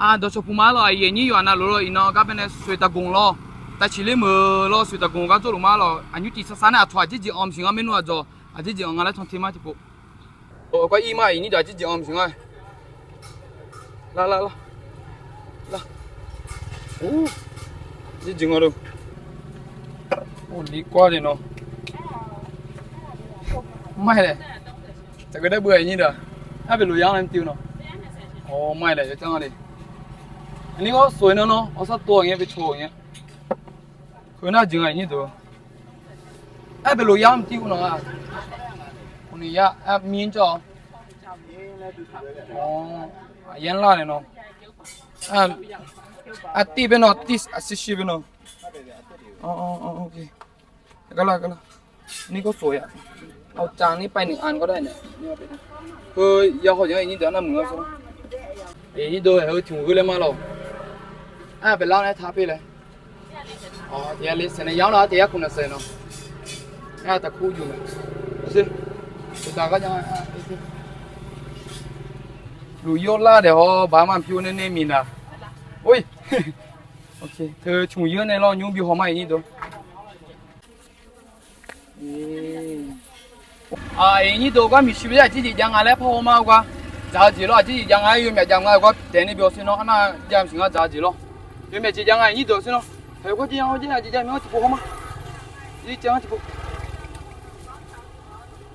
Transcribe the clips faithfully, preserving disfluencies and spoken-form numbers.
Aqdawq cawq puq ma lawq, aqyuif aqnyir yawqha navluf lawr, iqnan gar baenae soeqtaq gmq lawr, tavciq ler meuq lawr, soeqtaq gmq gar jawrluf ma lawq. Aqnymr tiq sar sar nar aqcawq aqjeq jeq anr maqsiq ngar maernmr aqdzawq aqjeq jeq anr nga laer can te ma tiqpov. Aqkar ir ma, aqyuif nyir deuq aqjeq jeq anr maqsiq ngar. Lar lar lar. Lar. Ur, jeq jeq nga lo. Ur, li kawr le nawr. Maer laer. Taqgeu daer beu aqyuif nyir deuq-aq. Arbaeq loq yar-anr laer mqtiv nawr. Awq, maer laer yawjanr le. Aqnyir ghawr soq-eu nar nawr awq sar tov-aq ngae bae coq-eu ngae. Heu nar jeq nga aqyuif nyir deuq. Arbaeq loq yar-anr mqtiv nawr-a. Uni yar mir jawr-awr. Awq, aqyar lar nae nawr. Artiv bae nawr, tiv aqshir shir bae nawr. Gar lar gar lar. Ni gawr soq ya. Awq, caq ni paev nui-anr gawr dae nae. Heu ya haw jeq-anr aqyuif nyir deuq nar muiq-anr sawr. Aqyuif nyir deuq heu tiq hmq ghoe laer ma lawq. Arbaeq lar-awr nae taq paer laer. Awq, tiq yar le saeq nae yar-awr nar tiq yar khmq nae saeq nawr. Aer taq kur juq mae. Luf yawr lar daeq haw baq ma pyur nae nae miq naq. Or, teu cmq yar nae lawr nymr bi haw ma aqyuif nyir deuq. Aqyuif nyir deuq gar miqshi bi aqjeq jeq jav nga laer par haw ma-eu gar. Dzaq-eu jeq lawr aqjeq jeq jav nga-aer yawmyaq jav nga-eu gar daeq ni byawq sher nawr arnav jav maqsiq ngar dzaq-eu jeq lawr. Yawmyaq jeq jav nga aqyuif nyir deuq sher nawr. Haeq gawr jeq ya gawr jeq aqjeq jav myanr tiqpov haw ma. Jeq jav tiqpov.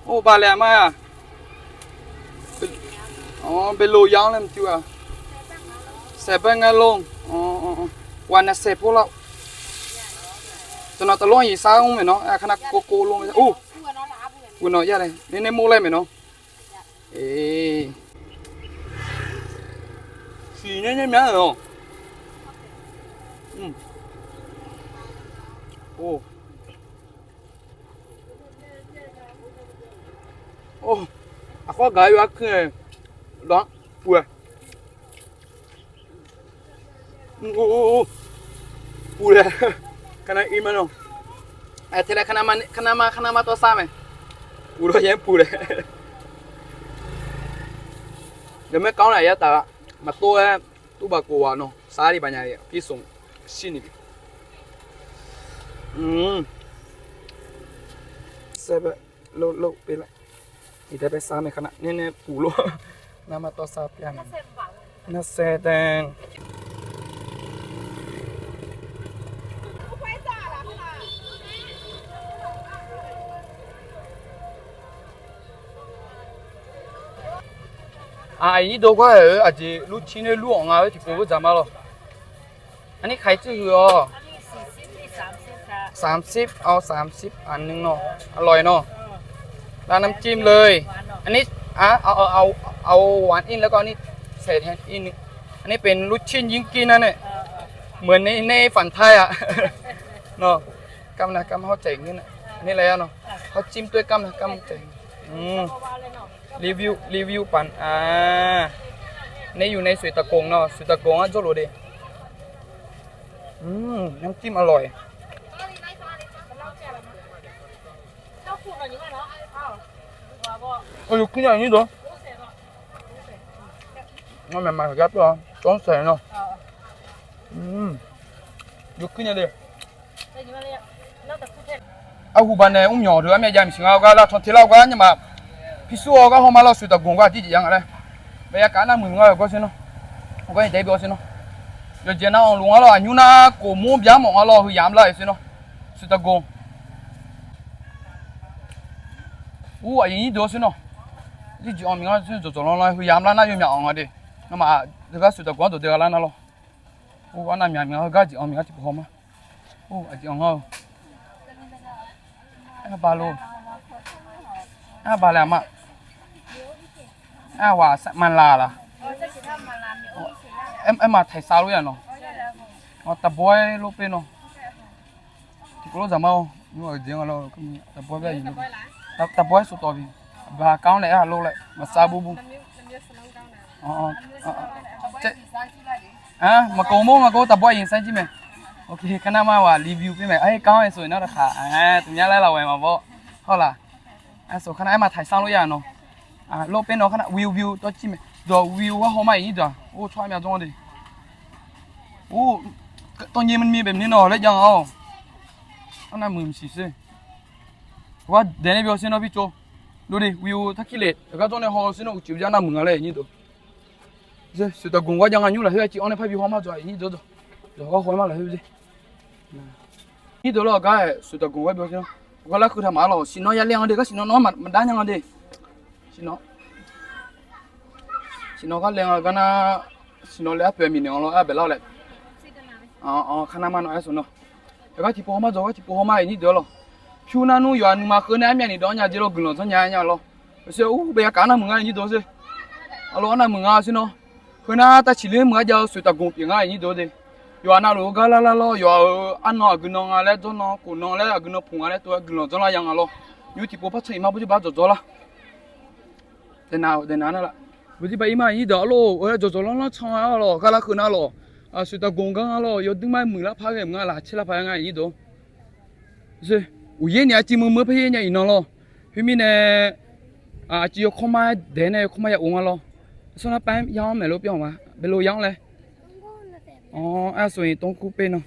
Or, baq laeq ma. Awq, baeloq ya-anr laer mqtiv-aq. Saeq bae nga lor. Awq, ghaq nae saeq pov lar. Tawq nawq tawq lor-anr yiq sar mr maeq nawr, aqkar nar kov kov lor mae. Or, uqnawq ya laer nae nae mawr laer maeq nawr. Siqnya nya mya-awq. Aqkhawr gaq-aer yawar kuir-aer lanr puq-aer. Puq laer. Kar nar ir ma nawr. Aer, te laer kar nar ma, kar nar ma, kar nar ma tawr sar mae. Puq lawr yaer puq laer. Dawqmaer kar-anr laf yar taf-a. Maqtov-aer tov baq khof-aq nawr sar li baq nya-a. Pirsoq shir ni. Saer bae lov lov pir laer. Iqdae bae sar mae kar nar nae nae puq lor. Nar ma tawr sar pir-a mae. Nar saer tae. Aqnyir dov gar-aer-eu aqjeq lurcir nae lur-awq nga-aer tiqpov-eu dzaq ma lawq. Aqnyir khaqir tsuir huiq-awq. สามสิบ เอา สามสิบ อันหนึ่ง nawr. อร่อย nawr. ราดน้ำจิ้มเลย อันนี้ เอา เอา เอา เอาหวานอีก แล้วก็อันนี้ใส่แทนอีกหนึ่ง อันนี้เป็นลูกชิ้นยิงกินนะเนี่ย เหมือนในในฝันไทยอะ nawr. Kamq nav kamq hawr caeq ngeur nae. Aqnyir laer-awr nawr hawr cimr toer kamq nav kamq caeq. Review review paq-a. Nae yuf nae soeq taq gong nawr, soeq taq gong-anr jawrluf de. น้ำจิ้มอร่อย Yawkuir nya aqnyir dov. Ngar maeqma heugar pyeuf-awr cawv-anr saeq nawr. Yawkuir nya de. Arhu baqnae mrmyawq deuq armyav jav maqsiq ngar-eu gar lavcan te lar-eu gar nyarmaf. Pirsur-awr gar hawr ma lar-eu soeq taq gong gar aqjeq jeq ya nga laer. Maeq ya kaf nar muiq ngar-eu gawr sher nawr. Gar iq daef byawq sher nawr. Yawqjeq nar anqluf nga lawr aqnymr nar kof mur bya mawf nga lawr heuyamq lar-euq sher nawr. Soeq taq gong. Ur aqyuif nyir deuq-awr sher nawr. Jirjeq anq miq ngar dzawqdzawq lanlan heuyamq lar nar yawmyaq anq nga de. Nawmaf deugar soeq taq gong-anr dawq deugar lar nar lawr. Ur arnav myaq miq ngar heugar jeq anq miq ngar tiqpov haw ma. Ur aqjeq anq ngar-eu. Aer baq lo. Aer baq laer aqma. Aer ghaq maqlaq laq. Aer maq taiq sav lor ya nawr. Taqbawr-aer lor per nawr. Tiqkawv lor zaqmar-or, nymr-aq jeq nga lor, taqbawr-aer suf tawv bi. Aqbaq kar-anr naeq-aer ghaq lor laer maqsar bur bur. Maqkawv mawr maqkawv taqbawr-aer yif sanr jir mae. Kar nar ma ghaq review pir mae. Aer kar-anr-aer suf nar taqkhaq, tmqmya laer laf ghae maqbawr. Hawr laq. Aer suf kar nar aer maq taiq sanr lor ya nawr. Lor per nawr kar nar view view tawr jir mae. Dawq view-aer haw ma iq nyir dawq-aq. Or tsawrhaq myav dzawr de. Or, tawv nyae maqni bae maqni nawq laer jav-awq. Arnav muiq maqsiq sher. Hawgar daeq nae byawq sher nawr pirtsov. Dovle wiu tarkir lef heugar dawr nae haw sher nawr uqcif byav arnav muiq nga laer nyir deuq. Soeqtaqgmq gar jav nga nymr lafkhoer aqciv anr nae parbi haw mar dzaw-a nyir deuq dawq. Dawq gar haw-aer mar lafkhoer. Nyir deuq lawr gar-aer soeqtaqgmq gar byawq sher nawr. Hawgar larkeuv taq maqlar lawq siqnawv ya laer nga de gar siqnawv nawr maqdar nya nga de. Siqnawv. Siqnawv gar laer nga gar nar, siqnawv laer arpoeq miqnaeq-anr lawr arbaeq lar laer. Kar nar mar nawr aer sawq nawr. Heugar tiqpov haw mar dzaw gar tiqpov haw mar-iq nyir deuq-awr lawq. Pyur nar nmr yawqha nuima kheur nae armyavni dawv nya jeq lawr guiqlanq dzanr nya nya lawr. Oeqsoer ur bae ya kaf arnav muiq nga-iq nyir deuq sher. Arlof arnav muiq nga sher nawr. Khoernar tavciqler muiq-aer jav-eu soeqtaqgmq pyeuf nga-iq nyir deuq de. Yawqha navluf-eu gar lar lar lawr yawqha-euq arnan aqgeu nan nga laer dawr nan khof nan laer aqgeu nan puq nga laer tov-aer guiqlanq dzanr lar ya nga lawr. Nymr tiqpov par can iqma bawr jir bar dzawqdzawr lar. Daeqnav-eu daeqnav nar la. Bawr jir bar ir mar-iq nyir deuq arlof-aer dzawqdzawq lanrlanr can-a lawq gar larkeuv nar lawq. Soeqtaqgmq gar nga lawr yawduir mar muiq lar par ghae mq nga laf caer lar paq-aer nga-iq nyir deuq. Uqyaer ni aqciv meuq meuq-aer par yaer nya iqnan lawr. Khoermirnae aqciv yawkawr mar-aer daeq nae yawkawr mar ya of nga lawr. Sawr nar pav-aer ya-anr maeqlof pyeuf-awq ma baelof ya-anr laer. Awr aer sawq-iq tov kur per nan.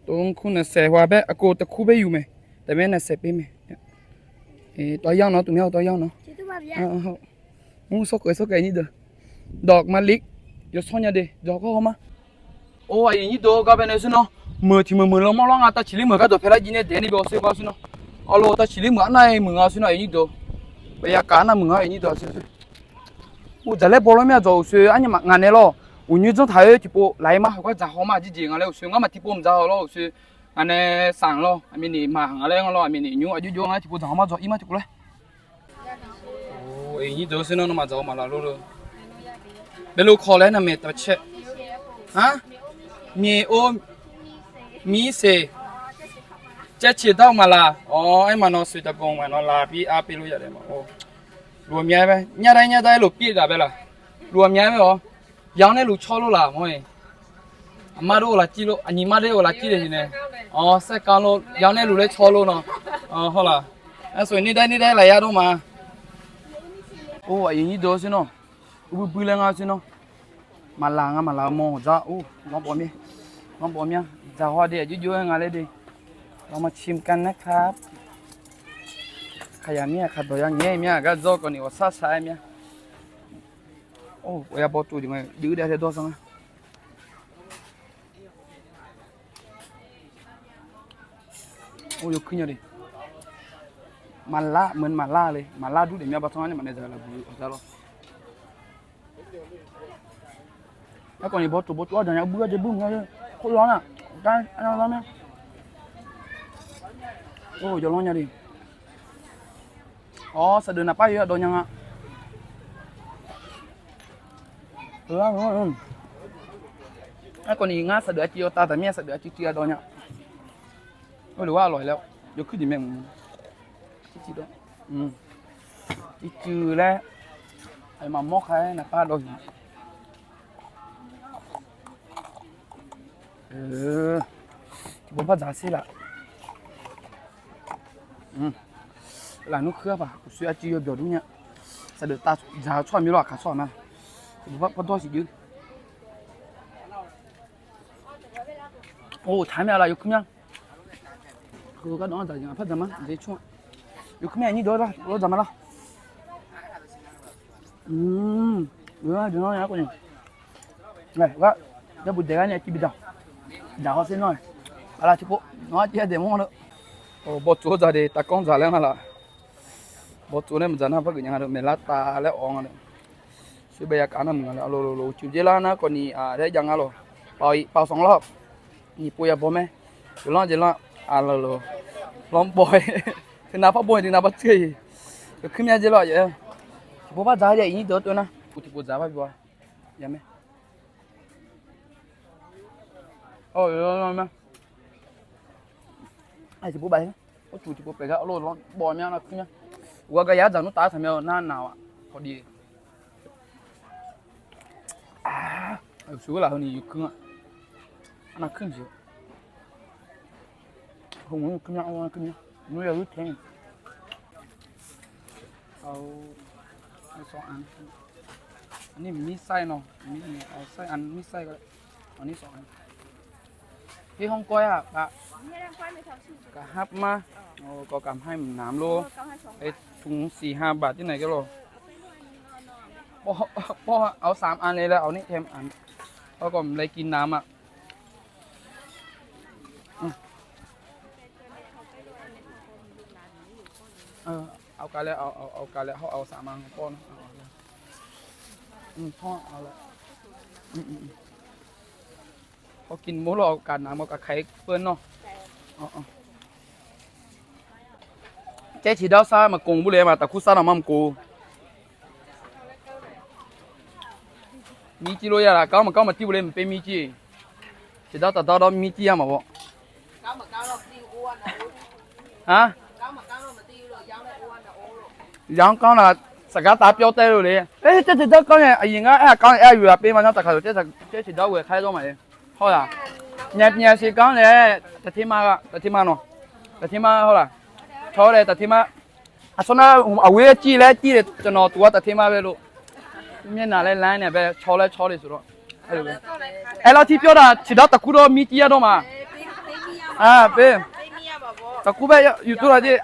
Tov kur nae saeq haw bae aqkov taq kur bae yuf mae. Taef mae nae saeq per mae. Tawv ya nawr tuf mya tawv ya nawr. Mr sawr keuv sawr keuv nyir deuq. Dawq ma li yawshawr nya de dawq kawr haw ma. Or aqyuif nyir deuq gar bae nae sher nawr. Meuq tiq meuq meuq lanmawr lawr nga tavciqler meuq gar dawqpae lar jir nae daef ni byawq sher gar sher nawr. Arlof tavciqler meuq arnav-aer muiq nga sher nawr aqyuif nyir deuq. Bae ya kaf arnav muiq nga aqyuif nyir deuq sher. Uqdzaq laer baw lawr mya dzawq uqsoe arnyaf ngaq nae lawr. Uqnyoer dzanr taq-aer tiqpov laf-ir mar heugar dzaq haw ma jirjeq nga laer uqsoe ngar maq tiqpov mqdzaq haw lawr uqsoe. Ngaq nae sanq lawr aqmyani maq nga laer ngar lawr aqmyani nymr aqjox jox ngar tiqpov dzaq haw mar dzaw ir mar tiqkov laer. Aqyuif nyir deuq sher nawr nawmaf dzaq-eu maqlaq lor lor. Baelov kawq laer naqmaeq taf caer. Myaeq or, mir seq, caer ciq dar-eu maqlaq. Awr aer maqnawv soeqtaqgmq maqnawv laf bir ar per lor ya daef ma. Luf-eu myav-aer bae nyar dar nyar dar-aer luf pir-eu gaq bae laq. Luf-eu myav-aer bae-awr, ya-anr nae luf cawr lor laq mawr-iq. Aqmar dov-eu lafcir lor aqnyiq mar dov-eu lafcir le nae. Awr saerkar lor ya-anr nae luf laer cawr lor nawr. Hawlaq. Aer sawq-iq nir dar nir dar laf ya dawr ma. Or aqyuif nyir deuq sher nawr. Uqbui bui laer nga sher nawr. Maqlaq nga maqlaq-eu mawr-awq dzar or lanrbawf mir. Lanrbawf mir-a dzaq haw de aqjox jox-aer nga laer de. เรามาชิมกันนะครับ Kaqyaq mir-a kaqdawq ya ngaeq mir-a gar dzawr kawv ni ghawqshar shar-aer mir-a. Or ya baw tov jeq nga jeq uir dav tae dawr sanr-a. Or yawkuir nya de. Maqlar meuq maqlar le maqlar dur daef mya ba tsanr-a nae maqnaeq dzaq laf buq-eu aqda lawr. Aerkhawf ni baw tov baw tov-aer daq nya buir-a jeq buir mq nga-eu. Khoerlanr-aq, gar arlanr mir-a. Or yawlanr nya de. Awr saqdeuf naqpar yawdawv nya nga. Aerkhawf ni ngar saqdeuf aqciv yawtav taq mir-a saqdeuf aqciv civ yadawv nya. Or lof-aer aqlawq laer yawkuir jeq mae mq. Civ civ laer, aqyawfmaf mawr kha-aer naqpar dawv-iq. Tiqpov par dzaq sher laf. Laf nmr kuir-a paq uqshoe aqciv yawbyawq dur nya. Saqdeuf tav dzaq-eu tsawrhaq mir lawr aqkaq tsawrhaq ma. Tiqpov par dawr siq jir. Or taq mir-a laf yawkuir mir-a. Heugar dawv-anr dzaq jeq ngaq par dzaq ma jeq tsawr-a. Yawkuir mir-a nyir dawv-aer lar lawr dzaq ma lar. Gar, yawbuq daeq gar nae tiv bi dzaq. Dzaq hawsher nawr-aq. Aqlaf tiqpov nawr-ar tiv-aer daeq mawr-a. Bawtsof-anr dzaq de tavkanr dzaq laer nga laf. Bawtsof nae maqdzaq nar par geuf nya nga-eu maeqlar tav laer awq nga. Sher bae ya kaf nar mq nga laf loloq uqcif dzer lar nar khawf ni laer jav nga lawq. Paf-iq paf sanq lar. Nyiq pov ya baw mae. Yawqlanr jeq lanr aqlawq lawq. Lanr baw-aer teunav par baw-iq teunav par tser-iq. Yawkuir mya dzer lar-a. Tiqpov par dzaq-a ya iq nyir deuq-anr tov nar uq tiqpov dzaq par bi-a. Ya mae. Tiqpov baf-ir, or tuq tiqpov paeq gar arlawr lanr baw mya nar kuir mya. Uqghaq gar yar dzaq nmr taf-aer taqmya nar naq-aq khawf diq. Uqshoe laf heu ni yawkuir-a. Arnav kuir mq jeq. Heu mq kuir mya, kuir mya. Nmr ya lur tae-a. อันนี้มีไส้เนาะ มี มี เอาไส้อัน มีไส้ก็ได้ อันนี้สองอัน พี่ห้องก้อยอ่ะปะ กับฮับมา โอ้ ก็กำให้หนามโล ไอ้ถุงสี่ห้าบาทที่ไหนก็โล ป้อ ป้อเอาสามอันเลยแล้ว เอานี่แถมอัน เพราะก็ไม่ได้กินน้ำอ่ะ เอากันแล้ว เอา เอา เอากันแล้ว เขาเอาสามอันของป้อนะ เอา เอา อืม พ่อเอาแล้ว อืม อืม อืม พอกินหมดแล้ว เอากันน้ำ เอากับไข่เปิ้ลเนาะ อ๋อ อ๋อ Caer tiqdawr sar maqkov bu le ma, taqkur sar nawq ma maqkov. Mir jir lor ya laf, kawv maqkawv maqtir bu le maqper mir jir. Tiqdawr taqdawr dawr mir jir-a maqbaw. Yaq-anr kawv laf, saqgar tav pyawr tae lor le. Caer tiqdawr kawv nae aqyuif ngar aer-aq kawv nae aer-aq yuf-aq per ma nar taqkaq-euq Caer tiqdawr ghoe khaer dawr maqle. Hawr laf, nyaf nyaf siq kawv nae taqter ma, taqter ma nawq, taqter ma hawr laf, cawr-awr nae taqter ma. Aqsur nar aqghoer-aer jir laer jir le, cawq nawq tuq-ar taqter ma bae lor. Myaer naq laer lar nae bae cawr laer cawr le suq lor. Aer lar tir pyawr da, tiqdawr taqkur dawr mir jir-a dawr ma. Taqkur bae yuf tur laf jir.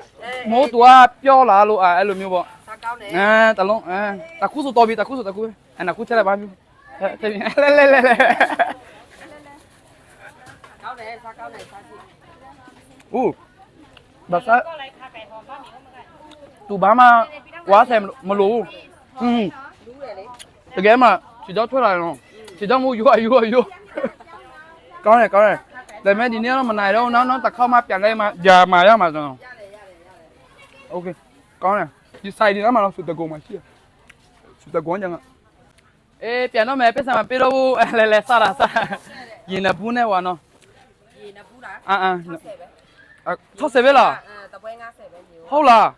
Mawr tuq-ar pyawr laf lor, aer lor mir baw. Taqkur suq tawv bi, taqkur suq taqkur. Naqkur caer laer bar mir. Laer laer laer laer. Ur, baqsar. Tuq baq ma, ghaq saeq maqloq ur. Taqgaef ma, tiqdawr tawr laf-a, tiqdawr mur yur-aq yur-aq yur. Kawv nae kawv nae. Daefmae diq ner-anr maqnaq-ir lar-eu nar, nar taqkawv ma pyaq ngae ma jaq maqya maqzanq. Kawv nae, jiqsaq-iq diq nar maqlawr, suqdaq goq maqshir-a. Suqdaq goq-anr jav nga. Pyaq nawr mae, paer saq maqper lawr-ur. Laeq laeq sar laf sar. Yeq naqbur nae ghaq nawr. Tsawrsaef bae laf. Hawr laf.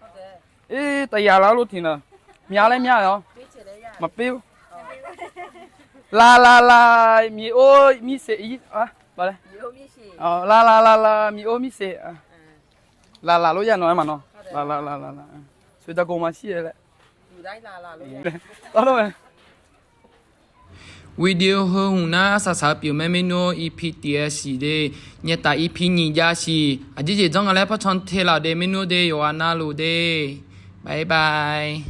Taqyaq laf lof tiq na. Myav laer myav-awr maqper-ur. Laf laf laf, miq or mirseq ir. Laf laf laf laf, miq or mirseq. Laf laf lof ya nawq-aer maqnawr. Laf laf laf laf laf. Suqdaq goq maqshir-a laer. Video heu hmq nar saqsaq-eu pyeuf mae maernmr, EP tiq-aer siq de, nyaetaf EP nyiq jav siq. Aqjeq jeq janr nga laer par can te laf de maernmr de, yawqghaq navluf de. Bye bye.